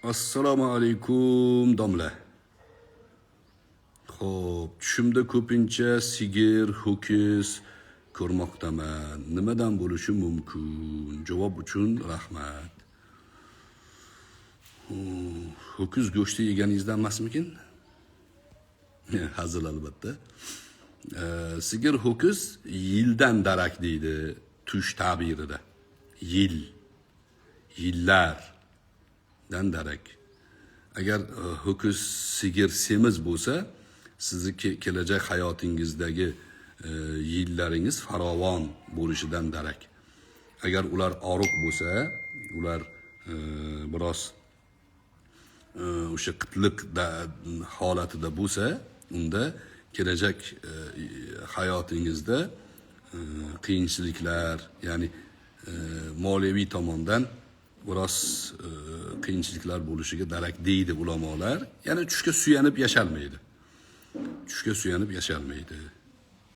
Assalomu alaykum, domla. Xo'p, tushimda ko'pincha sigir, ho'kiz ko'rmoqdaman. Nimadan bo'lishi mumkin? Javob uchun rahmat. Ho'kiz go'shti yeganingizdan emasmikin? Hazil albatta. Sigir, ho'kiz yildan darak deydi tush ta'birida. Yil. Yillardan darak. Agar ho'kiz, sigir semiz bo'lsa, sizni kelajak hayotingizdagi yillaringiz farovon bo'lishidan darak. Agar ular oriq bo'lsa, ular biroz o'sha qitlik holatida bo'lsa, unda kelajak hayotingizda qiyinchiliklar, ya'ni moliyaviy tomondan biroz qiyinchiliklar bo'lishiga darak deydi ulamolar. Ya'ni tushga suyanib yashalmaydi. Tushga suyanib yashalmaydi.